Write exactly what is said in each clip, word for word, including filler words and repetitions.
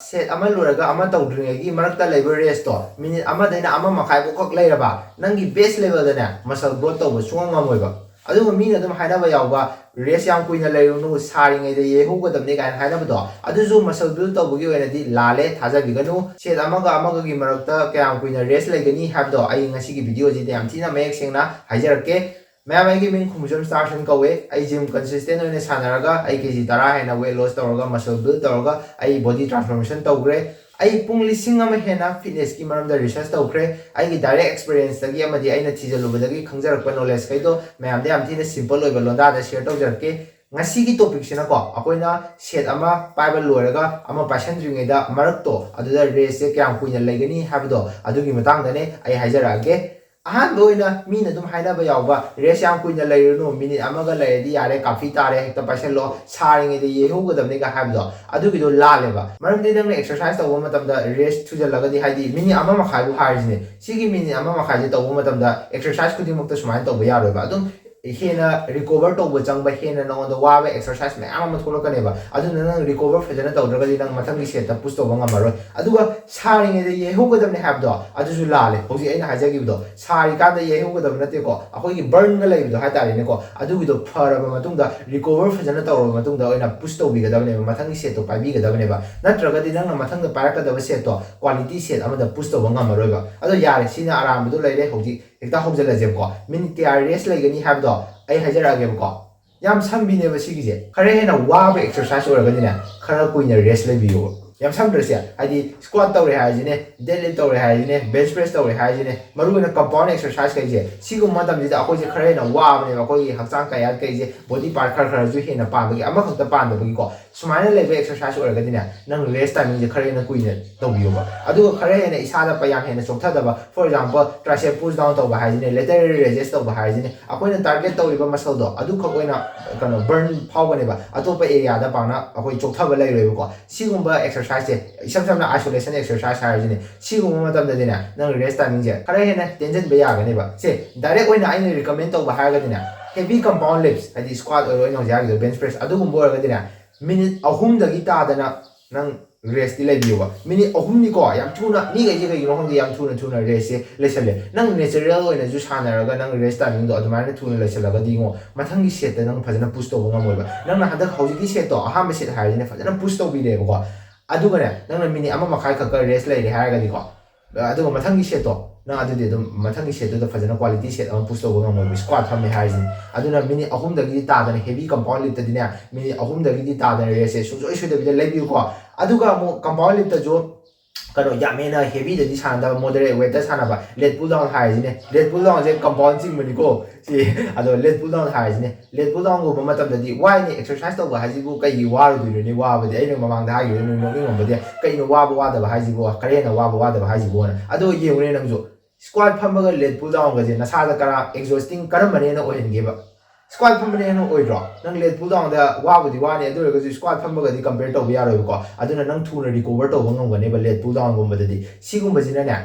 Set ꯑꯃ ꯂꯣꯏꯔꯒ ꯑꯃ ꯇꯧꯗ꯭ꯔꯤꯉꯩꯒꯤ ꯃꯔꯛꯇ ꯂꯩꯕ ꯔꯦꯁꯇꯣ ꯃꯤꯅꯤꯠ ꯑꯃꯗꯩꯅ ꯑꯃ ꯃꯈꯥꯏꯐꯥꯎ ꯈꯛ ꯂꯩꯔꯕ, ꯅꯪꯒꯤ ꯕꯦꯁ ꯂꯦꯚꯦꯜꯗꯅꯦ ꯃꯁꯜ ꯒ꯭ꯔꯣꯠ ꯇꯧꯕ ꯁꯨꯡꯉꯝ ꯉꯝꯃꯣꯏꯕ꯫ ꯑꯗꯨꯒ ꯃꯤꯅ ꯑꯗꯨꯝ ꯍꯥꯏꯅꯕ ꯌꯥꯎꯕ, ꯔꯦꯁ ꯌꯥꯝ ꯀꯨꯏꯅ ꯂꯩꯔꯨꯅꯨ, ꯁꯥꯔꯤꯉꯩꯗ ꯌꯩꯍꯧꯒꯗꯕꯅꯤ ꯀꯥꯏꯅ ꯍꯥꯏꯅꯕꯗꯣ, ꯑꯗꯨꯁꯨ ꯃꯁꯜ ꯕꯤꯜ ꯇꯧꯕꯒꯤ ꯑꯣꯏꯅꯗꯤ ꯂꯥꯜꯂꯦ, ꯊꯥꯖꯕꯤꯒꯅꯨ꯫ ꯁꯦꯠ ꯑꯃꯒ ꯑꯃꯒꯒꯤ ꯃꯔꯛꯇ ꯀꯌꯥꯝ ꯀꯨꯏꯅ ꯔꯦꯁ ꯂꯩꯒꯅꯤ ꯍꯥꯏꯕꯗꯣ ꯑꯩ ꯉꯁꯤꯒꯤ ꯚꯤꯗꯤꯑꯣꯁꯤꯗ ꯌꯥꯝ ꯊꯤꯅ ꯃꯌꯦꯛ ꯁꯦꯡꯅ ꯍꯥꯏꯖꯔꯛꯀꯦ꯫ ꯃꯌꯥꯝ, ꯑꯩꯒꯤ ꯃꯤꯡ ꯈꯨꯃꯨꯖꯝ ꯁ꯭ꯇꯥꯔꯁꯟ ꯀꯧꯋꯦ꯫ ꯑꯩ ꯖꯤꯝ ꯀꯟꯁꯤꯁꯇꯦꯟ ꯑꯣꯏꯅ ꯁꯥꯟꯅꯔꯒ ꯑꯩ ꯀꯦ ꯖꯤ ꯇꯔꯥ ꯍꯦꯟꯅ ꯋꯦꯠ ꯂꯣꯁ ꯇꯧꯔꯒ ꯃꯁꯜ ꯕꯤꯜ ꯇꯧꯔꯒ ꯑꯩ ꯕꯣꯗꯤ ꯇ꯭ꯔꯥꯟꯁꯐꯣꯔꯃꯦꯁꯟ ꯇꯧꯈ꯭ꯔꯦ꯫ ꯑꯩ ꯄꯨꯡ ꯂꯤꯁꯤꯡ ꯑꯃ ꯍꯦꯟꯅ ꯐꯤꯠꯅꯦꯁꯀꯤ ꯃꯔꯝꯗ ꯔꯤꯁꯔꯁ ꯇꯧꯈ꯭ꯔꯦ꯫ ꯑꯩꯒꯤ ꯗꯥꯏꯔꯦꯛ ꯑꯦꯛꯁꯄꯤꯔꯤꯌꯦꯟꯁꯇꯒꯤ ꯑꯃꯗꯤ ꯑꯩꯅ ꯊꯤꯖꯤꯜꯂꯨꯕꯗꯒꯤ ꯈꯪꯖꯔꯛꯄ ꯅꯣꯂꯦꯖꯈꯩꯗꯣ ꯃꯌꯥꯝꯗ ꯌꯥꯝ ꯊꯤꯅ ꯁꯤꯝꯄꯜ ꯑꯣꯏꯕ ꯂꯣꯟꯗꯥꯗ ꯁꯤꯌꯔ ꯇꯧꯖꯔꯛꯀꯦ꯫ ꯉꯁꯤꯒꯤ ꯇꯣꯄꯤꯛꯁꯤꯅꯀꯣ, ꯑꯩꯈꯣꯏꯅ ꯁꯦꯠ ꯑꯃ ꯄꯥꯏꯕ ꯂꯣꯏꯔꯒ ꯑꯃ ꯄꯥꯏꯁꯟꯗ꯭ꯔꯤꯉꯩꯗ ꯃꯔꯛꯇꯣ ꯑꯗꯨꯗ ꯔꯦꯁꯁꯦ ꯀꯌꯥꯝ ꯀꯨꯏꯅ ꯂꯩꯒꯅꯤ ꯍꯥꯏꯕꯗꯣ ꯑꯗꯨꯒꯤ ꯃꯇꯥꯡꯗꯅꯦ ꯑꯩ ꯍꯥꯏꯖꯔꯛꯑꯒꯦ꯫ ꯑꯍꯥꯟꯕ ꯑꯣꯏꯅ ꯃꯤꯅ ꯑꯗꯨꯝ ꯍꯥꯏꯅꯕ ꯌꯥꯎꯕ, "ꯔꯦꯁ ꯌꯥꯝ ꯀꯨꯏꯅ ꯂꯩꯔꯨꯅꯨ, ꯃꯤꯅꯤꯠ ꯑꯃꯒ ꯂꯩꯔꯗꯤ ꯌꯥꯔꯦ, ꯀꯥꯐꯤ ꯇꯥꯔꯦ, ꯍꯦꯛꯇ ꯄꯥꯏꯁꯜꯂꯣ, ꯁꯥꯔꯤꯉꯩꯗ ꯌꯩꯍꯧꯒꯗꯕꯅꯤꯒ" ꯍꯥꯏꯕꯗꯣ, ꯑꯗꯨꯒꯤꯗꯣ ꯂꯥꯜꯂꯦꯕ꯫ ꯃꯔꯝꯗꯤ ꯅꯪꯅ ꯑꯦꯛꯁꯔꯁꯥꯏꯁ ꯇꯧꯕ ꯃꯇꯝꯗ ꯔꯦꯁ ꯊꯨꯖꯜꯂꯒꯗꯤ, ꯍꯥꯏꯗꯤ ꯃꯤꯅꯤꯠ ꯑꯃ ꯃꯈꯥꯏꯕꯨ ꯍꯥꯏꯔꯤꯁꯤꯅꯦ, ꯁꯤꯒꯤ ꯃꯤꯅꯤꯠ ꯑꯃ ꯃꯈꯥꯏꯁꯦ ꯇꯧꯕ ꯃꯇꯝꯗ ꯑꯦꯛꯁꯔꯁꯥꯏꯁ ꯈꯨꯗꯤꯡꯃꯛꯇ ꯁꯨꯃꯥꯏꯅ ꯇꯧꯕ ꯌꯥꯔꯣꯏꯕ꯫ ꯑꯗꯨꯝ ꯍꯦꯟꯅ ꯔꯤꯀꯣꯚꯔ ꯇꯧꯕ ꯆꯪꯕ, ꯍꯦꯟꯅ ꯅꯉꯣꯟꯗ ꯋꯥꯕ ꯑꯦꯛꯁꯔꯁꯥꯏꯁ ꯃꯌꯥꯝ ꯑꯃ ꯊꯣꯛꯂꯛꯀꯅꯦꯕ꯫ ꯑꯗꯨꯅ ꯅꯪ ꯔꯤꯀꯣꯚꯔ ꯐꯖꯅ ꯇꯧꯗ꯭ꯔꯒꯗꯤ ꯅꯪ ꯃꯊꯪꯒꯤ ꯁꯦꯠꯇ ꯄꯨꯁ ꯇꯧꯕ ꯉꯝꯃꯔꯣꯏ꯫ ꯑꯗꯨꯒ ꯁꯥꯔꯤꯉꯩꯗ ꯌꯩꯍꯧꯒꯗꯕꯅꯦ ꯍꯥꯏꯕꯗꯣ ꯑꯗꯨꯁꯨ ꯂꯥꯜꯂꯦ꯫ ꯍꯧꯖꯤꯛ ꯑꯩꯅ ꯍꯥꯏꯖꯈꯤꯕꯗꯣ, ꯁꯥꯔꯤꯀꯥꯟꯗ ꯌꯩꯍꯧꯒꯗꯕ ꯅꯠꯇꯦꯀꯣ, ꯑꯩꯈꯣꯏꯒꯤ ꯕꯔꯟꯒ ꯂꯩꯕꯗꯣ ꯍꯥꯏꯇꯥꯔꯦꯅꯦꯀꯣ, ꯑꯗꯨꯒꯤꯗꯣ ꯐꯔꯕ ꯃꯇꯨꯡꯗ, ꯔꯤꯀꯣꯚꯔ ꯐꯖꯅ ꯇꯧꯔꯕ ꯃꯇꯨꯡꯗ ꯑꯣꯏꯅ ꯄꯨꯁ ꯇꯧꯕꯤꯒꯗꯕꯅꯦꯕ, ꯃꯊꯪꯒꯤ ꯁꯦꯠꯇꯣ ꯄꯥꯏꯕꯤꯒꯗꯕꯅꯦꯕ꯫ ꯅꯠꯇ꯭ꯔꯒꯗꯤ ꯅꯪꯅ ꯃꯊꯪꯗ ꯄꯥꯏꯔꯛꯀꯗꯕ ꯁꯦꯠꯇꯣ ꯀ꯭ꯋꯥꯂꯤꯇꯤ ꯁꯦꯠ ꯑꯃꯗ ꯄꯨꯁ ꯇꯧꯕ ꯉꯝꯃꯔꯣꯏꯕ꯫ ꯑꯗꯣ ꯌꯥꯔꯦ, ꯁꯤꯅ ꯑꯔꯥꯟꯕꯗꯣ ꯂꯩꯔꯦ꯫ ꯍꯧꯖꯤꯛ ꯍꯦꯛꯇ ꯍꯧꯖꯤꯜꯂꯁꯦꯕꯀꯣ꯫ ꯃꯤꯅꯤꯠ ꯀꯌꯥ ꯔꯦꯁ ꯂꯩꯒꯅꯤ ꯍꯥꯏꯕꯗꯣ ꯑꯩ ꯍꯥꯏꯖꯔꯛꯑꯒꯦꯕꯀꯣ꯫ ꯌꯥꯝ ꯁꯝꯕꯤꯅꯦꯕ ꯁꯤꯒꯤꯁꯦ꯫ ꯈꯔ ꯍꯦꯟꯅ ꯋꯥꯕ ꯑꯦꯛꯁꯔꯁꯥꯏꯁ ꯑꯣꯏꯔꯒꯗꯤꯅꯦ, ꯈꯔ ꯀꯨꯏꯅ ꯔꯦꯁ ꯂꯩꯕꯤꯌꯣꯕ꯫ ꯌꯥꯝ ꯁꯝꯗ꯭ꯔꯁꯦ, ꯍꯥꯏꯗꯤ ꯁ꯭ꯀ꯭ꯋꯥꯠ ꯇꯧꯔꯦ ꯍꯥꯏꯔꯁꯤꯅꯦ, ꯗꯦꯗ ꯂꯤꯐ ꯇꯧꯔꯦ ꯍꯥꯏꯔꯁꯤꯅꯦ, ꯕꯦꯟꯆ ꯄ꯭ꯔꯦꯁ ꯇꯧꯔꯦ ꯍꯥꯏꯔꯁꯤꯅꯦ, ꯃꯔꯨꯑꯣꯏꯅ ꯀꯝꯄꯥꯎꯟ ꯑꯦꯛꯁꯔꯁꯥꯏꯁ ꯀꯩꯁꯦ, ꯁꯤꯒꯨꯝꯕ ꯃꯇꯝꯁꯤꯗ ꯑꯩꯈꯣꯏꯁꯦ ꯈꯔ ꯍꯦꯟꯅ ꯋꯥꯕꯅꯦꯕ, ꯑꯩꯈꯣꯏꯒꯤ ꯍꯛꯆꯥꯡ ꯀꯌꯥꯠ ꯀꯩꯁꯦ, ꯕꯣꯗꯤ ꯄꯥꯔꯠ ꯈꯔ ꯈꯔꯁꯨ ꯍꯦꯟꯅ ꯄꯥꯟꯕꯒꯤ, ꯑꯃꯈꯛꯇ ꯄꯥꯟꯗꯕꯒꯤꯀꯣ꯫ ꯁꯨꯃꯥꯏꯅ ꯂꯩꯕ ꯑꯦꯛꯁꯔꯁꯥꯏꯁ ꯑꯣꯏꯔꯒꯗꯤꯅꯦ, ꯅꯪ ꯔꯦꯁ ꯇꯥꯏꯃꯤꯡꯁꯦ ꯈꯔ ꯍꯦꯟꯅ ꯀꯨꯏꯅ ꯇꯧꯕꯤꯌꯣꯕ꯫ ꯑꯗꯨꯒ ꯈꯔ ꯍꯦꯟꯅ ꯏꯁꯥꯗ ꯄ-, ꯌꯥꯝ ꯍꯦꯟꯅ ꯆꯣꯛꯊꯗꯕ, ꯐꯣꯔ ꯑꯦꯛꯖꯥꯝꯄꯜ, ꯇ꯭ꯔꯥꯏꯁꯦꯞ ꯄꯨꯁ ꯗꯥꯎꯟ ꯇꯧꯕ ꯍꯥꯏꯁꯤꯅꯦ, ꯂꯦꯇꯔꯦꯜ ꯔꯦꯖꯦꯁ ꯇꯧꯕ ꯍꯥꯏꯁꯤꯅꯦ, ꯑꯩꯈꯣꯏꯅ ꯇꯥꯔꯒꯦꯠ ꯇꯧꯔꯤꯕ ꯃꯁꯜꯗꯣ ꯑꯗꯨꯈꯛ ꯑꯣꯏꯅ ꯀꯩꯅꯣ ꯕꯔꯟ ꯐꯥꯎꯒꯅꯦꯕ, ꯑꯇꯣꯞꯄ ꯑꯦꯔꯤꯌꯥꯗ ꯄꯥꯛꯅ ꯑꯩꯈꯣꯏ ꯆꯣꯛꯊꯕ ꯂꯩꯔꯣꯏꯕꯀꯣ꯫ ꯁꯤꯒꯨꯝꯕ ꯑꯦꯛꯁꯔꯁꯥꯏꯁꯁꯦ, ꯏꯁꯝ ꯁꯝꯅ ꯑꯥꯏꯁꯣꯂꯦꯁꯟ ꯑꯦꯛꯁꯔꯁꯥꯏꯁ ꯍꯥꯏꯔꯁꯤꯅꯦ, ꯁꯤꯒꯨꯝꯕ ꯃꯇꯝꯗꯗꯤꯅꯦ, ꯅꯪ ꯔꯦꯁ ꯇꯥꯏꯃꯤꯡꯁꯦ ꯈꯔ ꯍꯦꯟꯅ ꯇꯦꯟꯁꯤꯟꯕ ꯌꯥꯒꯅꯦꯕ꯫ ꯁꯦ, ꯗꯥꯏꯔꯦꯛ ꯑꯣꯏꯅ ꯑꯩꯅ ꯔꯤꯀꯃꯦꯟ ꯇꯧꯕ ꯍꯥꯏꯔꯒꯗꯤꯅꯦ, ꯍꯦꯚꯤ ꯀꯝꯄꯥꯎꯟ ꯂꯤꯐ, ꯍꯥꯏꯗꯤ ꯁ꯭ꯀ꯭ꯋꯥꯠ ꯑꯣꯏꯔꯣ, ꯑꯩꯅ ꯍꯧꯖꯤꯛ ꯍꯥꯏꯈꯤꯕ ꯕꯦꯟꯆ ꯄ꯭ꯔꯦꯁ, ꯑꯗꯨꯒꯨꯝꯕ ꯑꯣꯏꯔꯒꯗꯤꯅꯦ, ꯃꯤꯅꯤꯠ ꯑꯍꯨꯝꯗꯒꯤ ꯇꯥꯗꯅ ꯅꯪ ꯔꯦꯁꯇꯤ ꯂꯩꯕꯤꯌꯣꯕ꯫ ꯃꯤꯅꯤꯠ ꯑꯍꯨꯝꯅꯤꯀꯣ, ꯌꯥꯝ ꯊꯨꯅ, ꯃꯤꯈꯩꯁꯦ ꯀꯩꯒꯤꯅꯣ ꯈꯪꯗꯦ, ꯌꯥꯝ ꯊꯨꯅ ꯊꯨꯅ ꯔꯦꯁꯁꯦ ꯂꯩꯁꯜꯂꯦ꯫ ꯅꯪ natural ꯑꯣꯏꯅꯁꯨ ꯁꯥꯟꯅꯔꯒ ꯅꯪ ꯔꯦꯁ ꯇꯥꯏꯃꯤꯡꯗꯣ ꯑꯗꯨꯃꯥꯏꯅ ꯊꯨꯅ ꯂꯩꯁꯜꯂꯒꯗꯤ ꯌꯦꯡꯉꯣ, ꯃꯊꯪꯒꯤ ꯁꯦꯠꯇ ꯅꯪ ꯐꯖꯅ ꯄꯨꯁ ꯇꯧꯕ ꯉꯝꯃꯣꯏꯕ꯫ ꯅꯪꯅ ꯍꯟꯗꯛ ꯍꯧꯖꯤꯛꯀꯤ ꯁꯦꯠꯇꯣ, ꯑꯍꯥꯟꯕ ꯁꯦꯠ ꯍꯥꯏꯔꯤꯁꯤꯅ ꯐꯖꯅ ꯄꯨꯁ ꯇꯧꯕꯤꯔꯦꯕꯀꯣ, ꯑꯗꯨꯒꯅꯦ, ꯅꯪꯅ ꯃꯤꯅꯤꯠ ꯑꯃ ꯃꯈꯥꯏ ꯈꯛꯀ ꯔꯦꯁ ꯂꯩꯔꯦ ꯍꯥꯏꯔꯒꯗꯤꯀꯣ, ꯑꯗꯨꯒ ꯃꯊꯪꯒꯤ ꯁꯦꯠꯇꯣ ꯅꯪ ꯑꯗꯨꯗꯤ ꯑꯗꯨꯝ ꯃꯊꯪꯒꯤ ꯁꯦꯠꯇꯨꯗ ꯐꯖꯅ quality set ꯑꯃ ꯄꯨꯁ ꯇꯧꯕ ꯉꯝꯃꯣꯏꯕ, ꯁ꯭ꯀ꯭ꯋꯥꯠ ꯐꯝꯃꯦ ꯍꯥꯏꯔꯤꯁꯤꯅꯤ꯫ ꯑꯗꯨꯅ ꯃꯤꯅꯤꯠ ꯑꯍꯨꯝꯗꯒꯤꯗꯤ ꯇꯥꯗꯅ heavy compound liftꯇꯗꯤꯅꯦ, ꯃꯤꯅꯤꯠ ꯑꯍꯨꯝꯗꯒꯤꯗꯤ ꯇꯥꯗꯅ ꯔꯦꯁꯁꯦ ꯁꯨꯡꯁꯣꯏ ꯁꯣꯏꯗꯕꯤꯗ ꯂꯩꯕꯤꯌꯨꯀꯣ꯫ ꯑꯗꯨꯒ ꯑꯃꯨꯛ compound liftꯇꯁꯨ ꯀꯩꯅꯣ, ꯌꯥꯝ ꯍꯦꯟꯅ heavyꯗꯗꯤ ꯁꯥꯟꯅꯗꯕ, moderate weightꯇ ꯁꯥꯟꯅꯕ, lat pull down ꯍꯥꯏꯔꯤꯁꯤꯅꯦ꯫ Lat pull downꯁꯦ compound ꯆꯤꯡꯕꯅꯤꯀꯣ ꯁꯤ, ꯑꯗꯣ lat pull down ꯍꯥꯏꯔꯤꯁꯤꯅꯦ꯫ Lat pull downꯒꯨꯝꯕ ꯃꯇꯝꯗꯗꯤ ꯋꯥꯏꯅꯦ, exercise ꯇꯧꯕ ꯍꯥꯏꯁꯤꯕꯨ ꯀꯩꯒꯤ ꯋꯥꯔꯨꯗꯣꯏꯅꯣꯅꯦ? ꯋꯥꯕꯗꯤ ꯑꯩꯅ ꯃꯃꯥꯡꯗ ꯍꯥꯏꯈꯤꯕꯗꯨ ꯅꯣꯏ ꯅꯣꯛꯅꯤꯡꯉꯝꯕꯗꯤ, ꯀꯩꯅꯣ ꯋꯥꯕ ꯋꯥꯗꯕ ꯍꯥꯏꯁꯤꯕꯨ, ꯈꯔ ꯍꯦꯟꯅ ꯋꯥꯕ ꯋꯥꯗꯕ ꯍꯥꯏꯁꯤꯕꯨꯅ꯫ ꯑꯗꯣ ꯌꯦꯡꯉꯨꯅꯦ ꯅꯪꯁꯨ, squat ꯐꯝꯕꯒ lat pull downꯒꯁꯦ ꯅꯁꯥꯗ ꯀꯔꯥ exhausting ꯀꯔꯝꯕꯅ ꯍꯦꯟꯅ ꯑꯣꯏꯍꯟꯒꯦꯕ? Squat ꯐꯝꯕꯅ ꯍꯦꯟꯅ ꯑꯣꯏꯗ꯭ꯔꯣ? ꯅꯪ lat pull downꯗ ꯋꯥꯕꯨꯗꯤ ꯋꯥꯅꯤ, ꯑꯗꯨ ꯑꯣꯏꯔꯒꯁꯨ squat ꯐꯝꯕꯒꯗꯤ compare ꯇꯧꯕ ꯌꯥꯔꯣꯏꯕꯀꯣ꯫ ꯑꯗꯨꯅ ꯅꯪ ꯊꯨꯅ recover ꯇꯧꯕ ꯉꯝꯒꯅꯦꯕ lat pull downꯒꯨꯝꯕꯗꯗꯤ꯫ ꯁꯤꯒꯨꯝꯕꯁꯤꯅꯅꯦ,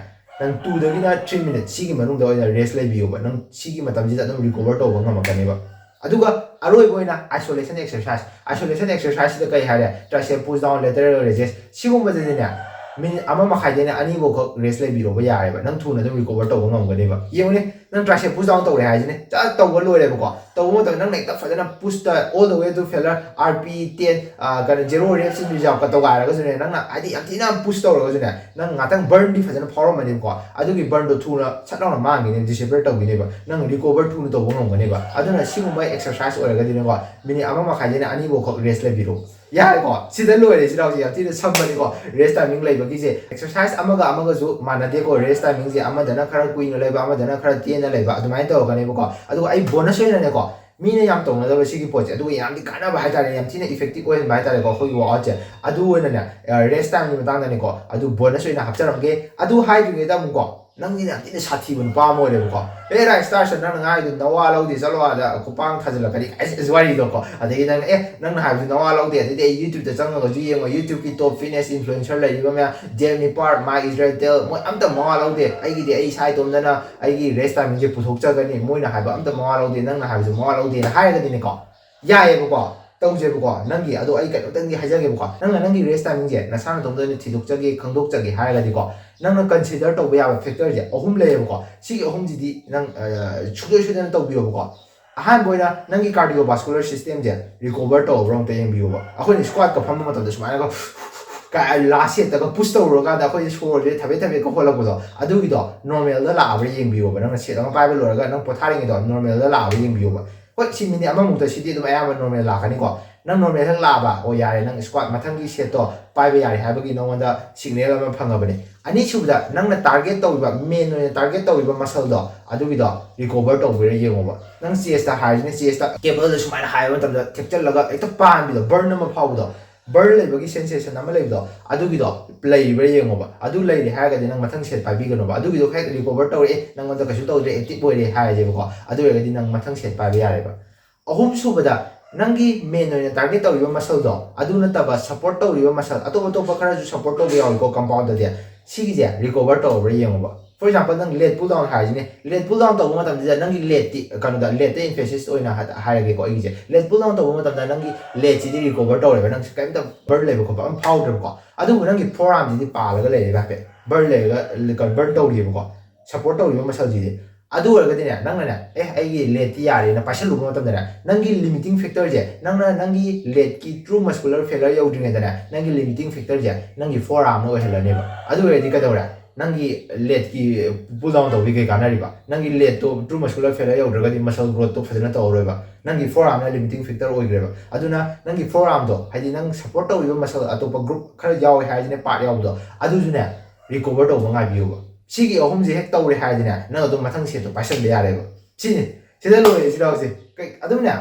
ꯅꯪ twoꯗꯒꯤꯅ three minute ꯁꯤꯒꯤ ꯃꯅꯨꯡꯗ ꯑꯣꯏꯅ rest ꯂꯩꯕꯤꯌꯣꯕ, ꯅꯪ ꯁꯤꯒꯤ ꯃꯇꯝꯁꯤꯗ ꯑꯗꯨꯝ recover ꯇꯧꯕ ꯉꯝꯃꯛꯀꯅꯦꯕ꯫ ꯑꯗꯨꯒ ꯑꯔꯣꯏꯕ ꯑꯣꯏꯅ isolation exercise, isolation exerciseꯁꯤꯗ ꯀꯩ ꯍꯥꯏꯔꯦ? Tricep push down, lateral raises, ꯁꯤꯒꯨꯝꯕꯁꯤꯗꯤꯅꯦ, ꯃꯤꯅꯤꯠ ꯑꯃ ꯃꯈꯥꯏꯗꯩꯅ ꯑꯅꯤꯐꯥꯎ ꯈꯛ rest ꯂꯩꯕꯤꯔꯣꯕ ꯌꯥꯔꯦꯕ, ꯅꯪ ꯊꯨꯅ ꯑꯗꯨꯝ recover ꯇꯧꯕ ꯉꯝꯒꯅꯦꯕ꯫ ꯌꯦꯡꯉꯨꯅꯦ, ꯅꯪ tricep push down ꯇꯧꯔꯦ ꯍꯥꯏꯁꯤꯅꯦ, ꯆꯠ ꯇꯧꯕ ꯂꯣꯏꯔꯦꯕꯀꯣ, ꯇꯧꯕ ꯃꯇꯝꯗ ꯅꯪꯅ ꯍꯦꯛꯇ ꯐꯖꯅ pushꯇ all the way to failure, RP ten, ꯀꯩꯅꯣ, zero reps in reserve ꯀ ꯇꯧꯒꯥꯏꯔꯒꯁꯨꯅꯦ, ꯅꯪꯅ ꯍꯥꯏꯗꯤ ꯌꯥꯝ ꯊꯤꯅ push ꯇꯧꯔꯒꯁꯨꯅꯦ, ꯅꯪ ꯉꯥꯛꯇꯪ burnꯗꯤ ꯐꯖꯅ ꯐꯥꯎꯔꯝꯃꯅꯦꯕꯀꯣ, ꯑꯗꯨꯒꯤ burnꯗꯣ ꯊꯨꯅ ꯁꯠ ꯂꯥꯎꯅ ꯃꯥꯡꯈꯤꯅꯦꯕ, disappear ꯇꯧꯈꯤꯅꯦꯕ, ꯅꯪ recover ꯊꯨꯅ ꯇꯧꯕ ꯉꯝꯒꯅꯦꯕ꯫ ꯑꯗꯨꯅ ꯁꯤꯒꯨꯝꯕ exercise ꯑꯣꯏꯔꯒꯗꯤꯅꯦꯀꯣ, ꯃꯤꯅꯤꯠ ꯑꯃ ꯃꯈꯥꯏꯗꯩꯅ ꯑꯅꯤꯐꯥꯎ ꯈꯛ rest ꯂꯩꯕꯤꯔꯣ꯫ ꯌꯥꯔꯦꯀꯣ, ꯁꯤꯗ ꯂꯣꯏꯔꯦ꯫ ꯁꯤꯗ ꯍꯧꯖꯤꯛ ꯌꯥꯝ ꯊꯤꯅ ꯁꯝꯕꯅꯤꯀꯣ, rest timing ꯂꯩꯕꯒꯤꯁꯦ꯫ Exercise ꯑꯃꯒ ꯑꯃꯒꯁꯨ ꯃꯥꯟꯅꯗꯦꯀꯣ, rest timingꯁꯦ ꯑꯃꯗꯅ ꯈꯔ ꯀꯨꯏꯅ ꯂꯩꯕ, ꯑꯃꯗꯅ ꯈꯔ ꯇꯦꯟꯅ ꯂꯩꯕ, ꯑꯗꯨꯃꯥꯏꯅ ꯇꯧꯔꯛꯀꯅꯦꯕꯀꯣ꯫ ꯑꯗꯨꯒ ꯑꯩ bonus ꯑꯣꯏꯅꯅꯦꯀꯣ, ꯃꯤꯅ ꯌꯥꯝ ꯇꯧꯅꯗꯕ ꯁꯤꯒꯤ ꯄꯣꯠꯁꯦ, ꯑꯗꯨꯒ ꯌꯥꯝꯗꯤ ꯀꯥꯟꯅꯕ ꯍꯥꯏꯇꯥꯔꯦ, ꯌꯥꯝ ꯊꯤꯅ effective ꯑꯣꯏꯍꯟꯕ ꯍꯥꯏꯇꯥꯔꯦꯀꯣ ꯑꯩꯈꯣꯏꯒꯤ workoutꯁꯦ꯫ ꯑꯗꯨ ꯑꯣꯏꯅꯅꯦ, rest timeꯒꯤ ꯃꯇꯥꯡꯗꯅꯦꯀꯣ, ꯑꯗꯨ bonus ꯑꯣꯏꯅ ꯍꯥꯞꯆꯔꯝꯒꯦ꯫ ꯑꯗꯨ ꯍꯥꯏꯗ꯭ꯔꯤꯉꯩꯗ ꯑꯃꯨꯛꯀꯣ, ꯅꯪꯗꯤ ꯌꯥꯝ ꯊꯤꯅ ꯁꯥꯊꯤꯕ ꯅꯨꯄꯥ ꯑꯃ ꯑꯣꯏꯔꯦꯕꯀꯣ꯫ "ꯑꯦ ꯔꯥꯏꯁ ꯁ꯭ꯇꯥꯔꯁꯟ, ꯅꯪꯅ ꯉꯥꯡꯉꯤꯗꯨ ꯅꯋꯥ ꯂꯧꯗꯦ, ꯆꯠꯂꯣ ꯑꯥꯗ ꯈꯨꯄꯥꯡ ꯊꯥꯖꯤꯜꯂꯛꯀꯅꯤ" ꯀꯥꯏ ꯋꯥꯔꯤꯗꯣꯀꯣ꯫ ꯑꯗꯒꯤ ꯅꯪꯅ, "ꯑꯦ, ꯅꯪꯅ ꯍꯥꯏꯕꯗꯨ ꯅꯋꯥ ꯂꯧꯗꯦ, ꯑꯗꯨꯗꯤ ꯑꯩ YouTubeꯇ ꯆꯪꯉꯒꯁꯨ ꯌꯦꯡꯉꯣ, YouTubeꯀꯤ top fitness influencer ꯂꯩꯔꯤꯕ ꯃꯌꯥꯝ, Dave Neipart, ꯃꯥꯏ ꯏꯁꯔꯥꯏꯜ ꯇꯦꯜ, ꯃꯣꯏ ꯑꯝꯇ ꯃꯋꯥ ꯂꯧꯗꯦ, ꯑꯩꯒꯤꯗꯤ ꯑꯩ ꯏꯁꯥ ꯏꯇꯣꯝꯇꯅ ꯑꯩꯒꯤ rest timingꯁꯦ ꯄꯨꯊꯣꯛꯆꯒꯅꯤ, ꯃꯣꯏꯅ ꯍꯥꯏꯕ ꯑꯝꯇ ꯃꯋꯥ ꯂꯧꯗꯦ, ꯅꯪꯅ ꯍꯥꯏꯕꯁꯨ ꯃꯋꯥ ꯂꯧꯗꯦꯅ" ꯍꯥꯏꯔꯒꯗꯤꯅꯦꯀꯣ, ꯌꯥꯏꯌꯦꯕꯀꯣ꯫ ꯇꯧꯖꯦꯕꯀꯣ ꯅꯪꯒꯤ꯫ ꯑꯗꯣ ꯑꯩ ꯀꯩꯅꯣꯝꯇꯪꯗꯤ ꯍꯥꯏꯖꯒꯦꯕꯀꯣ, ꯅꯪꯅ ꯅꯪꯒꯤ ꯔꯦꯁ ꯇꯥꯏꯃꯤꯡꯁꯦ ꯅꯁꯥ ꯅꯇꯣꯝꯇ ꯑꯣꯏꯅ ꯊꯤꯗꯣꯛꯆꯒꯦ, ꯈꯪꯗꯣꯛꯆꯒꯦ ꯍꯥꯏꯔꯒꯗꯤꯀꯣ, ꯅꯪꯅ ꯀꯟꯁꯤꯗꯔ ꯇꯧꯕ ꯌꯥꯕ ꯐꯦꯛꯇꯔꯁꯦ ꯑꯍꯨꯝ ꯂꯩꯌꯦꯕꯀꯣ꯫ ꯁꯤꯒꯤ ꯑꯍꯨꯝꯁꯤꯗꯤ ꯅꯪ ꯁꯨꯡꯁꯣꯏ ꯁꯣꯏꯗꯅ ꯇꯧꯕꯤꯌꯣꯕꯀꯣ꯫ ꯑꯍꯥꯟꯕ ꯑꯣꯏꯅ ꯅꯪꯒꯤ ꯀꯥꯔꯗꯤꯑꯣ ꯚꯥꯁꯀꯨꯂꯔ ꯁꯤꯁꯇꯦꯝꯁꯦ ꯔꯤꯀꯣꯚꯔ ꯇꯧꯔꯕ꯭ꯔꯥ ꯑꯝꯇ ꯌꯦꯡꯕꯤꯌꯣꯕ꯫ ꯑꯩꯈꯣꯏꯅ ꯁ꯭ꯀ꯭ꯋꯥꯠꯀ ꯐꯝꯕ ꯃꯇꯝꯗ ꯁꯨꯃꯥꯏꯅꯒ ꯂꯥꯁ ꯁꯦꯠꯇꯒ ꯄꯨꯁ ꯇꯧꯔꯨꯔꯀꯥꯟꯗ ꯑꯩꯈꯣꯏ ꯁꯣꯔꯁꯦ ꯊꯕꯦꯠ ꯊꯕꯦꯠꯀ ꯍꯣꯜꯂꯛꯄꯗꯣ, ꯑꯗꯨꯒꯤꯗꯣ ꯅꯣꯔꯃꯦꯜꯗ ꯂꯥꯛꯑꯕ꯭ꯔꯥ ꯌꯦꯡꯕꯤꯌꯣꯕ꯫ ꯅꯪꯅ ꯁꯦꯠ ꯑꯃ ꯄꯥꯏꯕ ꯂꯣꯏꯔꯒ ꯅꯪ ꯄꯣꯊꯥꯔꯤꯉꯩꯗꯣ ꯅꯣꯔꯃꯦꯜꯗ ꯂꯥꯛꯑꯕ꯭ꯔꯥ ꯌꯦꯡꯕꯤꯌꯣꯕ꯫ ꯍꯣꯏ, ꯁꯤ ꯃꯤꯅꯤꯠ ꯑꯃꯃꯨꯛꯇ ꯁꯤꯗꯤ ꯑꯗꯨꯝ ꯑꯌꯥꯝꯕ ꯅꯣꯔꯃꯦꯜ ꯂꯥꯛꯀꯅꯤꯀꯣ꯫ ꯅꯪ ꯅꯣꯔꯃꯦꯜ ꯍꯦꯛ ꯂꯥꯛꯑꯕ, ꯑꯣ ꯌꯥꯔꯦ, ꯅꯪ ꯁ꯭ꯀ꯭ꯋꯥꯠ ꯃꯊꯪꯒꯤ ꯁꯦꯠꯇꯣ ꯄꯥꯏꯕ ꯌꯥꯔꯦ ꯍꯥꯏꯕꯒꯤ ꯅꯉꯣꯟꯗ ꯁꯤꯒꯅꯦꯜ ꯑꯃ ꯐꯪꯉꯕꯅꯤ꯫ ꯑꯅꯤꯁꯨꯕꯗ ꯅꯪꯅ ꯇꯥꯔꯒꯦꯠ ꯇꯧꯔꯤꯕ, ꯃꯦꯟ ꯑꯣꯏꯅ ꯇꯥꯔꯒꯦꯠ ꯇꯧꯔꯤꯕ ꯃꯁꯜꯗꯣ, ꯑꯗꯨꯒꯤꯗꯣ ꯔꯤꯀꯣꯚꯔ ꯇꯧꯕꯤꯔ ꯌꯦꯡꯉꯣꯕ꯫ ꯅꯪ ꯆꯦꯁꯇ ꯍꯥꯏꯔꯤꯁꯤꯅ, ꯆꯦꯁꯇ ꯀꯦꯕꯜꯗ ꯁꯨꯃꯥꯏꯅ ꯍꯥꯏꯕ ꯃꯇꯝꯗ ꯊꯦꯛꯆꯜꯂꯒ ꯍꯦꯛꯇ ꯄꯥꯟꯕꯤꯗꯣ, ꯕꯔꯟ ꯑꯃ ꯐꯥꯎꯕꯗꯣ, ꯕꯔꯟ ꯂꯩꯕꯒꯤ ꯁꯦꯟꯁꯦꯁꯟ ꯑꯃ ꯂꯩꯕꯗꯣ, ꯑꯗꯨꯒꯤꯗꯣ ꯂꯩꯕ꯭ꯔꯥ ꯌꯦꯡꯉꯣꯕ꯫ ꯑꯗꯨ ꯂꯩꯔꯦ ꯍꯥꯏꯔꯒꯗꯤ ꯅꯪ ꯃꯊꯪ ꯁꯦꯠ ꯄꯥꯏꯕꯤꯒꯅꯣꯕ꯫ ꯑꯗꯨꯒꯤꯗꯣ ꯍꯦꯛ ꯔꯤꯀꯣꯚꯔ ꯇꯧꯔꯛꯑꯦ, ꯅꯪꯉꯣꯟꯗ ꯀꯩꯁꯨ ꯇꯧꯗ꯭ꯔꯦ, ꯑꯦꯛꯇꯤꯚ ꯑꯣꯏꯔꯦ ꯍꯥꯏꯔꯁꯦꯕꯀꯣ, ꯑꯗꯨ ꯑꯣꯏꯔꯒꯗꯤ ꯅꯪ ꯃꯊꯪ ꯁꯦꯠ ꯄꯥꯏꯕ ꯌꯥꯔꯦꯕ꯫ ꯑꯍꯨꯝ ꯁꯨꯕꯗ, ꯅꯪꯒꯤ ꯃꯦꯟ ꯑꯣꯏꯅ ꯇꯥꯔꯒꯦꯠ ꯇꯧꯔꯤꯕ ꯃꯁꯜꯗꯣ, ꯑꯗꯨ ꯅꯠꯇꯕ ꯁꯞꯄꯣꯔꯠ ꯇꯧꯔꯤꯕ ꯃꯁꯜ ꯑꯇꯣꯞ ꯑꯇꯣꯞꯄ ꯈꯔꯁꯨ ꯁꯞꯄꯣꯔꯠ ꯇꯧꯕ ꯌꯥꯎꯏꯀꯣ ꯀꯝꯄꯥꯎꯟꯗꯗꯤ, ꯁꯤꯒꯤꯁꯦ ꯔꯤꯀꯣꯚꯔ ꯇꯧꯔꯕ꯭ꯔꯥ ꯌꯦꯡꯉꯣꯕ꯫ ꯐꯣꯔ ꯑꯦꯛꯖꯥꯝꯄꯜ, ꯅꯪ ꯂꯦꯠ ꯄꯨꯜ ꯗꯥꯎꯟ ꯍꯥꯏꯔꯤꯁꯤꯅꯦ, ꯂꯦꯠ ꯄꯨꯜ ꯗꯥꯎꯟ ꯇꯧꯕ ꯃꯇꯝꯁꯤꯗ ꯅꯪꯒꯤ ꯂꯦꯠꯇꯤ ꯀꯩꯅꯣꯗ, ꯂꯦꯠꯇ ꯏꯝꯐꯦꯁꯤꯁ ꯑꯣꯏꯅ ꯍꯥꯏ-, ꯍꯥꯏꯔꯒꯦꯀꯣ ꯑꯩꯒꯤꯁꯦ꯫ ꯂꯦꯠ ꯄꯨꯜ ꯗꯥꯎꯟ ꯇꯧꯕ ꯃꯇꯝꯗ ꯅꯪꯒꯤ ꯂꯦꯠꯁꯤꯗꯤ ꯔꯤꯀꯣꯚꯔ ꯇꯧꯔꯦꯕ, ꯅꯪꯁꯦ ꯀꯔꯤꯝꯇ ꯕꯔꯟ ꯂꯩꯕ ꯈꯣꯠꯄ ꯑꯃ ꯐꯥꯎꯗ꯭ꯔꯦꯕꯀꯣ꯫ ꯑꯗꯨꯕꯨ ꯅꯪꯒꯤ ꯐꯣꯔ ꯑꯥꯔꯝꯁꯤꯗꯤ ꯄꯥꯜꯂꯒ ꯂꯩꯔꯦꯕ, ꯍꯥꯏꯐꯦꯠ ꯕꯔꯟ ꯂꯩꯔꯒ, ꯕꯔꯟ ꯇꯧꯔꯤꯑꯕꯀꯣ, ꯁꯞꯄꯣꯔꯠ ꯇꯧꯔꯤꯕ ꯃꯁꯜꯁꯤꯗꯤ꯫ ꯑꯗꯨ ꯑꯣꯏꯔꯒꯗꯤꯅꯦ, ꯅꯪꯅꯅꯦ, "ꯑꯦ, ꯑꯩꯒꯤ ꯂꯦꯠꯇꯤ ꯌꯥꯔꯦꯅ" ꯄꯥꯏꯁꯜꯂꯨꯕ ꯃꯇꯝꯗꯅꯦ, ꯅꯪꯒꯤ ꯂꯤꯃꯤꯇꯤꯡ ꯐꯦꯛꯇꯔꯁꯦ, ꯅꯪꯅ ꯅꯪꯒꯤ ꯂꯦꯠꯀꯤ ꯇ꯭ꯔꯨ ꯃꯁꯀꯨꯂꯔ ꯐꯦꯂꯔ ꯌꯧꯗ꯭ꯔꯤꯉꯩꯗꯅꯦ, ꯅꯪꯒꯤ ꯂꯤꯃꯤꯇꯤꯡ ꯐꯦꯛꯇꯔꯁꯦ ꯅꯪꯒꯤ ꯐꯣꯔ ꯑꯥꯔꯝꯅ ꯑꯣꯏꯍꯜꯂꯅꯦꯕ꯫ ꯑꯗꯨ ꯑꯣꯏꯔꯗꯤ ꯀꯩꯗꯧꯔꯦ? ꯅꯪꯒꯤ ꯂꯦꯠꯀꯤ ꯄꯨꯜ ꯗꯥꯎꯟ ꯇꯧꯕꯤ ꯀꯩ ꯀꯥꯟꯅꯔꯤꯕ? ꯅꯪꯒꯤ ꯂꯦꯠꯇꯣ ꯇ꯭ꯔꯨ ꯃꯁꯀꯨꯂꯔ ꯐꯦꯂꯔ ꯌꯧꯗ꯭ꯔꯒꯗꯤ ꯃꯁꯜ ꯒ꯭ꯔꯣꯠꯇꯣ ꯐꯖꯅ ꯇꯧꯔꯔꯣꯏꯕ꯫ ꯅꯪꯒꯤ ꯐꯣꯔ ꯑꯥꯔꯝꯅ ꯂꯤꯃꯤꯇꯤꯡ ꯐꯦꯛꯇꯔ ꯑꯣꯏꯈ꯭ꯔꯦꯕ꯫ ꯑꯗꯨꯅ ꯅꯪꯒꯤ ꯐꯣꯔ ꯑꯥꯔꯝꯗꯣ, ꯍꯥꯏꯗꯤ ꯅꯪ ꯁꯞꯄꯣꯔꯠ ꯇꯧꯔꯤꯕ ꯃꯁꯜ ꯑꯇꯣꯞꯄ ꯒ꯭ꯔꯨꯞ ꯈꯔ ꯌꯥꯎꯋꯦ ꯍꯥꯏꯔꯤꯁꯤꯅꯦ, ꯄꯥꯔꯠ ꯌꯥꯎꯕꯗꯣ, ꯑꯗꯨꯁꯨꯅꯦ ꯔꯤꯀꯣꯚꯔ ꯇꯧꯕ ꯉꯥꯏꯕꯤꯌꯨꯕ꯫ ꯁꯤꯒꯤ ꯑꯍꯨꯝꯁꯦ ꯍꯦꯛ ꯇꯧꯔꯦ ꯍꯥꯏꯔꯗꯤꯅꯦ, ꯅꯪ ꯑꯗꯨꯝ ꯃꯊꯪ ꯁꯦꯠꯇꯣ ꯄꯥꯏꯁꯟꯕ ꯌꯥꯔꯦꯕ꯫ ꯁꯤꯅꯤ, ꯁꯤꯗ ꯂꯣꯏꯔꯦ ꯁꯤꯗ ꯍꯧꯖꯤꯛ꯫ ꯀꯩ-, ꯑꯗꯨꯝꯅꯦ,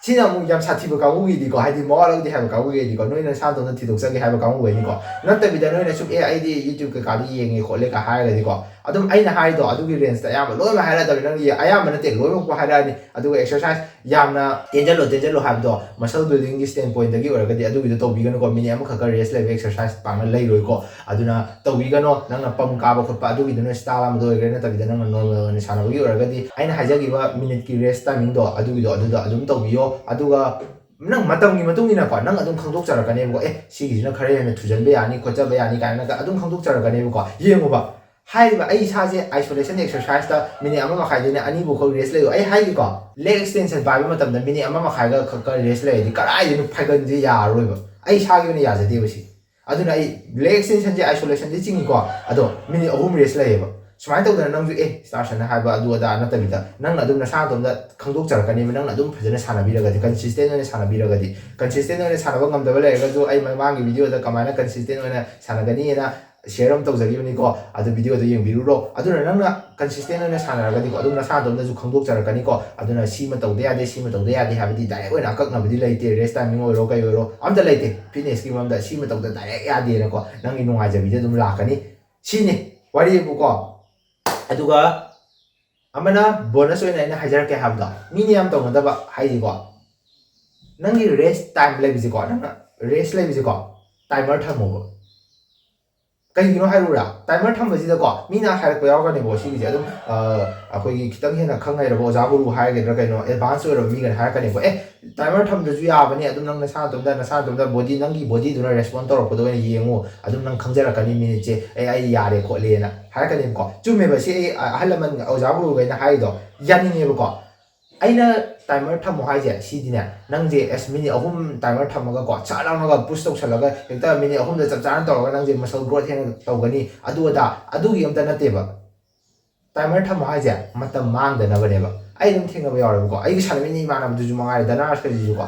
ꯁꯤꯅ ꯑꯃꯨꯛ ꯌꯥꯝ ꯁꯥꯊꯤꯕ ꯀꯥꯡꯕꯨꯒꯤꯗꯤꯀꯣ, ꯍꯥꯏꯗꯤ ꯃꯋꯥ ꯂꯧꯗꯦ ꯍꯥꯏꯕ ꯀꯥꯡꯕꯨꯒꯤꯗꯤꯀꯣ, ꯅꯣꯏꯅ ꯅꯁꯥ ꯅꯇꯣꯝꯇ ꯊꯤꯗꯣꯛꯆꯒꯦ ꯍꯥꯏꯕ ꯀꯥꯡꯕꯨꯈꯩꯅꯤꯀꯣ꯫ ꯅꯠꯇꯕꯤꯗ ꯅꯣꯏꯅ ꯁꯨꯝ, "ꯑꯦ, ꯑꯩꯗꯤ YouTube ꯀꯩꯀꯥꯗꯤ ꯌꯦꯡꯉꯦ ꯈꯣꯠꯂꯦ" ꯀ ꯍꯥꯏꯔꯒꯗꯤꯀꯣ, ꯑꯗꯨꯝ ꯑꯩꯅ ꯍꯥꯏꯗꯣ ꯑꯗꯨꯒꯤ ꯔꯦꯟꯖꯇ ꯑꯌꯥꯝꯕ ꯂꯣꯏꯅꯃꯛ ꯍꯥꯏꯔꯛꯑꯗꯕꯅꯤ꯫ ꯅꯪꯒꯤ ꯑꯌꯥꯝꯕ ꯅꯠꯇꯦ, ꯂꯣꯏꯅꯃꯛꯄꯨ ꯍꯥꯏꯔꯛꯑꯅꯤ꯫ ꯑꯗꯨꯒ ꯑꯦꯛꯁꯔꯁꯥꯏꯁ ꯌꯥꯝꯅ ꯇꯦꯟꯖꯜꯂꯣ, ꯇꯦꯟꯖꯜꯂꯣ ꯍꯥꯏꯕꯗꯣ, ꯃꯁꯜ ꯕꯤꯜꯗꯤꯡꯒꯤ ꯁ꯭ꯇꯦꯟ ꯄꯣꯏꯟꯠꯇꯒꯤ ꯑꯣꯏꯔꯒꯗꯤ ꯑꯗꯨꯒꯤꯗꯣ ꯇꯧꯕꯤꯒꯅꯨꯀꯣ꯫ ꯃꯤꯅꯤꯠ ꯑꯃꯈꯛꯀ ꯔꯦꯁ ꯂꯩꯕ ꯑꯦꯛꯁꯔꯁꯥꯏꯁ ꯄꯥꯛꯅ ꯂꯩꯔꯣꯏꯀꯣ꯫ ꯑꯗꯨꯅ ꯇꯧꯕꯤꯒꯅꯣ꯫ ꯅꯪꯅ ꯄꯝ ꯀꯥꯕ ꯈꯣꯠꯄ ꯑꯗꯨꯒꯤꯗꯨꯅ ꯁ꯭ꯇꯥꯏꯜ ꯑꯃꯗ ꯑꯣꯏꯈ꯭ꯔꯦ, ꯅꯠꯇꯕꯤꯗ ꯅꯪꯅ ꯅꯣꯔꯃꯦꯜ ꯑꯣꯏꯅ ꯁꯥꯟꯅꯕꯒꯤ ꯑꯣꯏꯔꯒꯗꯤ ꯑꯩꯅ ꯍꯥꯏꯖꯈꯤꯕ ꯃꯤꯅꯤꯠꯀꯤ ꯔꯦꯁ ꯇꯥꯏꯃꯤꯡꯗꯣ ꯑꯗꯨꯒꯤꯗꯣ ꯑꯗꯨꯗ ꯑꯗꯨꯝ ꯇꯧꯕꯤꯌꯣ꯫ ꯑꯗꯨꯒ ꯅꯪ ꯃꯇꯝꯒꯤ ꯃꯇꯨꯡ ꯏꯟꯅꯀꯣ, ꯅꯪ ꯑꯗꯨꯝ ꯈꯪꯗꯣꯛꯆꯔꯛꯀꯅꯦꯕꯀꯣ, ꯑꯦ, ꯁꯤꯒꯤꯁꯤꯅ ꯈꯔ ꯍꯦꯟꯅ ꯊꯨꯖꯟꯕ ꯌꯥꯅꯤ, ꯈꯣꯠꯆꯕ ꯌꯥꯅꯤ ꯀꯥꯏꯅꯒ ꯑꯗꯨꯝ ꯈꯪꯗꯣꯛꯆꯔꯛꯀꯅꯦꯕꯀꯣ꯫ ꯌꯦꯡꯉꯨꯕ, ꯍꯥꯏꯔꯤꯕ ꯑꯩ ꯏꯁꯥꯁꯦ isolation exercise ꯇ ꯃꯤꯅꯤꯠ ꯑꯃ ꯃꯈꯥꯏꯗꯩꯅ ꯑꯅꯤꯐꯥꯎ ꯈꯛ rest ꯂꯩꯌꯨ꯫ ꯑꯩ ꯍꯥꯏꯒꯦꯀꯣ, leg extension ꯄꯥꯏꯕ ꯃꯇꯝꯗ ꯃꯤꯅꯤꯠ ꯑꯃ ꯃꯈꯥꯏꯒ ꯈꯛꯀ rest ꯂꯩꯔꯗꯤ ꯀꯗꯥꯏꯗꯩꯅꯣ ꯐꯥꯏꯒꯟꯁꯦ ꯌꯥꯔꯔꯣꯏꯕ꯫ ꯑꯩ ꯏꯁꯥꯒꯤ ꯑꯣꯏꯅ ꯌꯥꯖꯗꯦꯕ ꯁꯤ꯫ ꯑꯗꯨꯅ ꯑꯩ leg extension ꯁꯦ isolation ꯗꯤ ꯆꯤꯡꯉꯤꯀꯣ, ꯑꯗꯣ ꯃꯤꯅꯤꯠ ꯑꯍꯨꯝ rest ꯂꯩꯌꯦꯕ꯫ ꯁꯨꯃꯥꯏꯅ ꯇꯧꯗꯅ ꯅꯪꯁꯨ, ꯑꯦ, ꯁ꯭ꯇꯥꯔꯁꯟꯅ ꯍꯥꯏꯕ ꯑꯗꯨ ꯑꯗꯥ ꯅꯠꯇꯕꯤꯗ, ꯅꯪꯅ ꯑꯗꯨꯝ ꯅꯁꯥ ꯅꯇꯣꯝꯗ ꯈꯪꯗꯣꯛꯆꯔꯛꯀꯅꯦꯕ, ꯅꯪꯅ ꯑꯗꯨꯝ ꯐꯖꯅ ꯁꯥꯟꯅꯕꯤꯔꯒꯗꯤ, consistent ꯑꯣꯏꯅ ꯁꯥꯟꯅꯕꯤꯔꯒꯗꯤ꯫ Consistent ꯑꯣꯏꯅ ꯁꯥꯟꯅꯕ ꯉꯝꯗꯕ ꯂꯩꯔꯒꯁꯨ, ꯑꯩ ꯃꯃꯥꯡꯒꯤ video ꯗ ꯀꯃꯥꯏꯅ consistent ꯑꯣꯏꯅ ꯁꯥꯟꯅꯒꯅꯤꯅ share ꯑꯃ ꯇꯧꯖꯈꯤꯕꯅꯤꯀꯣ, ꯑꯗꯨ video ꯗꯣ ꯌꯦꯡꯕꯤꯔꯨꯔꯣ꯫ ꯑꯗꯨꯅ ꯅꯪꯅ consistent ꯑꯣꯏꯅ ꯁꯥꯟꯅꯔꯒꯗꯤꯀꯣ, ꯑꯗꯨꯝ ꯅꯁꯥ ꯅꯇꯣꯝꯗꯁꯨ ꯈꯪꯗꯣꯛꯆꯔꯛꯀꯅꯤꯀꯣ꯫ ꯑꯗꯨꯅ ꯁꯤꯃ ꯇꯧꯗ ꯌꯥꯗꯦ, ꯁꯤꯃ ꯇꯧꯗ ꯌꯥꯗꯦ ꯍꯥꯏꯕꯗꯤ direct ꯑꯣꯏꯅ ꯑꯀꯛꯅꯕꯗꯤ ꯂꯩꯇꯦ, rest timing ꯑꯣꯏꯔꯣ ꯀꯩ ꯑꯣꯏꯔꯣ ꯑꯝꯇ ꯂꯩꯇꯦ꯫ Fitness ꯀꯤ ꯃꯔꯝꯗ ꯁꯤꯃ ꯇꯧꯗ direct ꯌꯥꯗꯦꯅꯀꯣ, ꯅꯪꯒꯤ ꯅꯨꯡꯉꯥꯏꯖꯕꯤꯗ ꯑꯗꯨꯝ ꯂꯥꯛꯀꯅꯤ꯫ ꯁꯤꯅꯤ ꯋꯥꯔꯤꯕꯨꯀꯣ꯫ ꯑꯗꯨꯒ ꯑꯃꯅ bonus ꯑꯣꯏꯅ ꯑꯩꯅ ꯍꯥꯏꯖꯔꯛꯀꯦ ꯍꯥꯏꯕꯗꯣ, ꯃꯤꯅ ꯌꯥꯝ ꯇꯧꯅꯗꯕ ꯍꯥꯏꯗꯤꯀꯣ, ꯅꯪꯒꯤ rest time ꯂꯩꯕꯁꯦꯀꯣ, ꯅꯪꯅ rest ꯂꯩꯕꯁꯦꯀꯣ, timer ꯊꯝꯃꯣꯕ꯫ ꯀꯩꯒꯤꯅꯣ ꯍꯥꯏꯔꯨꯔꯥ? Timer ꯊꯝꯕꯁꯤꯗꯀꯣ, ꯃꯤꯅ ꯍꯥꯏꯔꯛꯄ ꯌꯥꯎꯔꯛꯀꯅꯦꯕꯀꯣ, ꯁꯤꯒꯤꯁꯦ ꯑꯗꯨꯝ, ꯑ, ꯑꯩꯈꯣꯏꯒꯤ ꯈꯤꯇꯪ ꯍꯦꯟꯅ ꯈꯪ ꯍꯩꯔꯕ ꯑꯣꯖꯥ ꯒꯨꯔꯨ ꯍꯥꯏꯒꯗ꯭ꯔꯥ ꯀꯩꯅꯣ, advance ꯑꯣꯏꯔꯕ ꯃꯤꯒꯅ ꯍꯥꯏꯔꯛꯀꯅꯦꯕꯀꯣ, "ꯑꯦ, timer ꯊꯝꯗ꯭ꯔꯁꯨ ꯌꯥꯕꯅꯦ, ꯑꯗꯨꯝ ꯅꯪ ꯅꯁꯥ ꯅꯇꯣꯝꯗ, ꯅꯁꯥ ꯅꯇꯣꯝꯗ body, ꯅꯪꯒꯤ body ꯗꯨꯅ respond ꯇꯧꯔꯛꯄꯗꯣ ꯑꯣꯏꯅ ꯌꯦꯡꯉꯨ, ꯑꯗꯨꯝ ꯅꯪ ꯈꯪꯖꯔꯛꯀꯅꯤ minute ꯁꯦ, ꯑꯦ, ꯑꯩ ꯌꯥꯔꯦ ꯈꯣꯠꯂꯦꯅ" ꯍꯥꯏꯔꯛꯀꯅꯦꯕꯀꯣ꯫ ꯆꯨꯝꯃꯦꯕ ꯁꯤ, ꯑꯩ, ꯑꯍꯜ ꯂꯃꯟ, ꯑꯣꯖꯥ ꯒꯨꯔꯨꯈꯩꯅ ꯍꯥꯏꯔꯤꯗꯣ ꯌꯥꯅꯤꯡꯉꯦꯕꯀꯣ꯫ ꯑꯩꯅ timer ꯊꯝꯃꯣ ꯍꯥꯏꯁꯦ ꯁꯤꯗꯤꯅꯦ, ꯅꯪꯁꯦ ꯑꯁ ꯃꯤꯅꯤꯠ ꯑꯍꯨꯝ timer ꯊꯝꯃꯒꯀꯣ, ꯁꯠ ꯂꯥꯎꯅꯒ push ꯇꯧꯁꯜꯂꯒ ꯍꯦꯛꯇ ꯃꯤꯅꯤꯠ ꯑꯍꯨꯝꯗ ꯆꯞ ꯆꯥꯅ ꯇꯧꯔꯒ ꯅꯪꯁꯦ muscle growth ꯍꯦꯟꯅ ꯇꯧꯒꯅꯤ, ꯑꯗꯨ ꯑꯗꯥ, ꯑꯗꯨꯒꯤ ꯑꯝꯇ ꯅꯠꯇꯦꯕ꯫ Timer ꯊꯝꯃꯣ ꯍꯥꯏꯁꯦ ꯃꯇꯝ ꯃꯥꯡꯗꯅꯕꯅꯦꯕ꯫ ꯑꯩ ꯑꯗꯨꯝ ꯊꯦꯡꯅꯕ ꯌꯥꯎꯔꯦꯕꯀꯣ, ꯑꯩꯒꯤ ꯁꯥꯟꯅꯃꯤꯟꯅ ꯏꯃꯥꯟꯅꯕꯗꯨꯁꯨ ꯃꯉꯥꯏꯔꯦ, ꯙꯅꯔꯥꯖꯀꯁꯤꯁꯨꯀꯣ,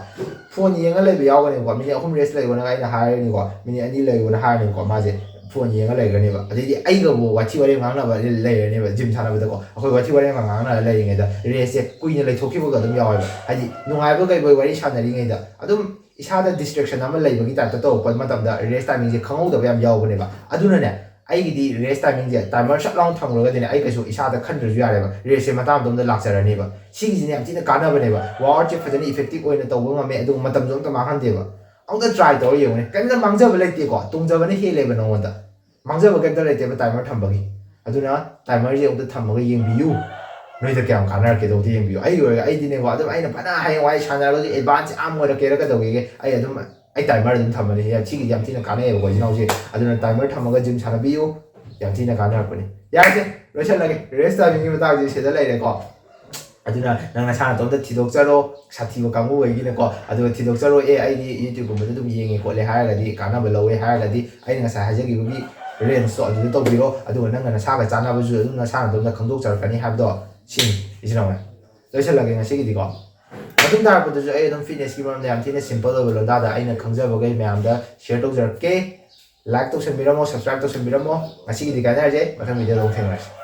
phone ꯌꯦꯡꯉ ꯂꯩꯕ ꯌꯥꯎꯒꯅꯦꯕꯀꯣ꯫ "ꯃꯤꯅꯤꯠ ꯑꯍꯨꯝ rest ꯂꯩꯌꯣꯅ" ꯑꯩꯅ ꯍꯥꯏꯔꯅꯤꯀꯣ, "ꯃꯤꯅꯤꯠ ꯑꯅꯤ ꯂꯩꯌꯣꯅ" ꯍꯥꯏꯔꯅꯤꯀꯣ, ꯃꯥꯁꯦ phone ꯌꯦꯡꯉ ꯂꯩꯈ꯭ꯔꯅꯦꯕ꯫ ꯑꯗꯩꯗꯤ ꯑꯩꯒꯕꯨ ꯋꯥꯊꯤ ꯋꯥꯔꯦꯝ ꯉꯥꯡꯅꯕ ꯂꯩꯔꯅꯦꯕ꯫ Gym ꯁꯥꯟꯅꯕꯗꯀꯣ, ꯑꯩꯈꯣꯏ ꯋꯥꯊꯤ ꯋꯥꯔꯦꯝꯒ ꯉꯥꯡꯅꯔ ꯂꯩꯔꯤꯉꯩꯗ rest ꯁꯦ ꯀꯨꯏꯅ ꯂꯩꯊꯣꯛꯈꯤꯕꯒ ꯑꯗꯨꯝ ꯌꯥꯎꯋꯦꯕ꯫ ꯍꯥꯏꯗꯤ ꯅꯨꯡꯉꯥꯏꯕ ꯀꯩꯕꯣꯏ ꯋꯥꯔꯤ ꯁꯥꯟꯅꯔꯤꯉꯩꯗ ꯑꯗꯨꯝ ꯏꯁꯥꯗ distraction ꯑꯃ ꯂꯩꯕꯒꯤ type ꯇ ꯇꯧꯔꯛꯄ ꯃꯇꯝꯗ rest timing ꯁꯦ ꯈꯪꯍꯧꯗꯕ ꯌꯥꯝ ꯌꯥꯎꯕꯅꯦꯕ꯫ ꯑꯗꯨꯅꯅꯦ, ꯑꯩꯒꯤꯗꯤ rest timing ꯁꯦ timer ꯁꯠ ꯂꯥꯎꯅ ꯊꯝꯈ꯭ꯔꯒꯗꯤꯅꯦ, ꯑꯩ ꯀꯩꯁꯨ ꯏꯁꯥꯗ ꯈꯟꯗ꯭ꯔꯁꯨ ꯌꯥꯔꯦꯕ, rest ꯁꯦ ꯃꯇꯥꯡ ꯑꯃꯗ ꯂꯥꯛꯆꯔꯅꯦꯕ꯫ ꯁꯤꯒꯤꯁꯤꯅꯦ ꯌꯥꯝ ꯊꯤꯅ ꯀꯥꯟꯅꯕꯅꯦꯕ꯫ Workout ꯁꯦ ꯐꯖꯅ effective ꯑꯣꯏꯅ ꯇꯧꯕ ꯉꯝꯃꯦ, ꯑꯗꯨꯒ ꯃꯇꯝꯁꯨ ꯑꯝꯇ ꯃꯥꯡꯍꯟꯗꯦꯕ꯫ ꯑꯃꯨꯛꯇ try ꯇꯧꯔ ꯌꯦꯡꯉꯨꯅꯦ, ꯀꯔꯤꯝꯇ ꯃꯥꯡꯖꯕ ꯂꯩꯇꯦꯀꯣ, ꯇꯣꯡꯖꯕꯅ ꯍꯦꯜꯂꯦꯕ ꯅꯉꯣꯟꯗ꯫ ꯃꯥꯡꯖꯕ ꯀꯔꯤꯝꯇ ꯂꯩꯇꯦꯕ timer ꯊꯝꯕꯒꯤ꯫ ꯑꯗꯨꯅ timer ꯁꯦ ꯑꯃꯨꯛꯇ ꯊꯝꯃꯒ ꯌꯦꯡꯕꯤꯌꯨ꯫ ꯅꯣꯏꯗ ꯀꯌꯥꯝ ꯀꯥꯟꯅꯔꯛꯀꯦꯗꯣ ꯑꯝꯇ ꯌꯦꯡꯕꯤꯌꯨ꯫ ꯑꯩꯒꯤ ꯑꯣꯏꯔꯒ ꯑꯩꯗꯤꯅꯦꯀꯣ, ꯑꯗꯨꯝ ꯑꯩꯅ ꯐꯅ ꯍꯌꯦꯡꯋꯥꯏ ꯁꯥꯟꯅꯔꯒꯁꯨ advance ꯌꯥꯝ ꯑꯣꯏꯔꯛꯀꯦꯔꯥ ꯀꯩꯗꯧꯒꯦꯒꯦ, ꯑꯩ ꯑꯗꯨꯝ ꯑꯩ timer ꯑꯗꯨꯝ ꯊꯝꯃꯅꯤ꯫ ꯌꯥꯝ ꯊꯤꯒꯤ ꯌꯥꯝ ꯊꯤꯅ ꯀꯥꯟꯅꯩꯌꯦꯕꯀꯣ ꯏꯆꯤꯟ ꯏꯅꯥꯎꯁꯦ꯫ ꯑꯗꯨꯅ timer ꯊꯝꯃꯒ gym ꯁꯥꯟꯅꯕꯤꯌꯨ, ꯌꯥꯝ ꯊꯤꯅ ꯀꯥꯟꯅꯔꯛꯄꯅꯤ꯫ ꯌꯥꯔꯦꯁꯦ, ꯂꯣꯏꯁꯜꯂꯒꯦ꯫ Rest timingꯒꯤ ꯃꯇꯥꯡꯁꯦ ꯁꯤꯗ ꯂꯩꯔꯦꯀꯣ꯫ ꯑꯗꯨꯅ ꯅꯪ ꯅꯁꯥ ꯅꯇꯣꯝꯇ ꯊꯤꯗꯣꯛꯆꯔꯣ, ꯁꯥꯊꯤꯕ ꯀꯥꯡꯕꯨꯈꯩꯒꯤꯅꯀꯣ꯫ ꯑꯗꯨꯒ ꯊꯤꯗꯣꯛꯆꯔꯣ, "ꯑꯦ, ꯑꯩꯗꯤ YouTubeꯀꯨꯝꯕꯗ ꯑꯗꯨꯝ ꯌꯦꯡꯉꯦ ꯈꯣꯠꯂꯦ" ꯍꯥꯏꯔꯒꯗꯤ, ꯀꯥꯟꯅꯕ ꯂꯧꯋꯦ ꯍꯥꯏꯔꯒꯗꯤ, ꯑꯩꯅ ꯉꯁꯥꯏ ꯍꯥꯏꯖꯈꯤꯕꯒꯤ rangeꯇꯣ ꯑꯗꯨꯗ ꯇꯧꯕꯤꯔꯣ꯫ ꯑꯗꯨꯒ ꯅꯪꯒ ꯅꯁꯥꯒ ꯆꯥꯟꯅꯕꯁꯨ ꯑꯗꯨꯝ ꯅꯁꯥ ꯅꯇꯣꯝꯇ ꯈꯪꯗꯣꯛꯆꯔꯛꯀꯅꯤ ꯍꯥꯏꯕꯗꯣ ꯁꯤꯅꯤ, ꯏꯆꯤꯟ ꯏꯅꯥꯎ꯫ ꯂꯣꯏꯁꯜꯂꯒꯦ ꯉꯁꯤꯒꯤꯗꯤꯀꯣ꯫ ꯃꯇꯨꯡ ꯇꯥꯔꯛꯄꯗꯁꯨ ꯑꯩ ꯑꯗꯨꯝ fitnessꯀꯤ ꯃꯔꯝꯗ ꯌꯥꯝ ꯊꯤꯅ simple ꯑꯣꯏꯕ ꯂꯣꯟꯗꯥꯗ ꯑꯩꯅ ꯈꯪꯖꯕꯈꯩ ꯃꯌꯥꯝꯗ share ꯇꯧꯖꯔꯛꯀꯦ꯫ Like ꯇꯧꯁꯟꯕꯤꯔꯝꯃꯣ, subscribe ꯇꯧꯁꯟꯕꯤꯔꯝꯃꯣ꯫ ꯉꯁꯤꯒꯤꯗꯤ ꯀꯥꯏꯅꯔꯁꯦ, ꯃꯊꯪ videoꯗ ꯑꯃꯨꯛ ꯊꯦꯡꯅꯔꯁꯦ꯫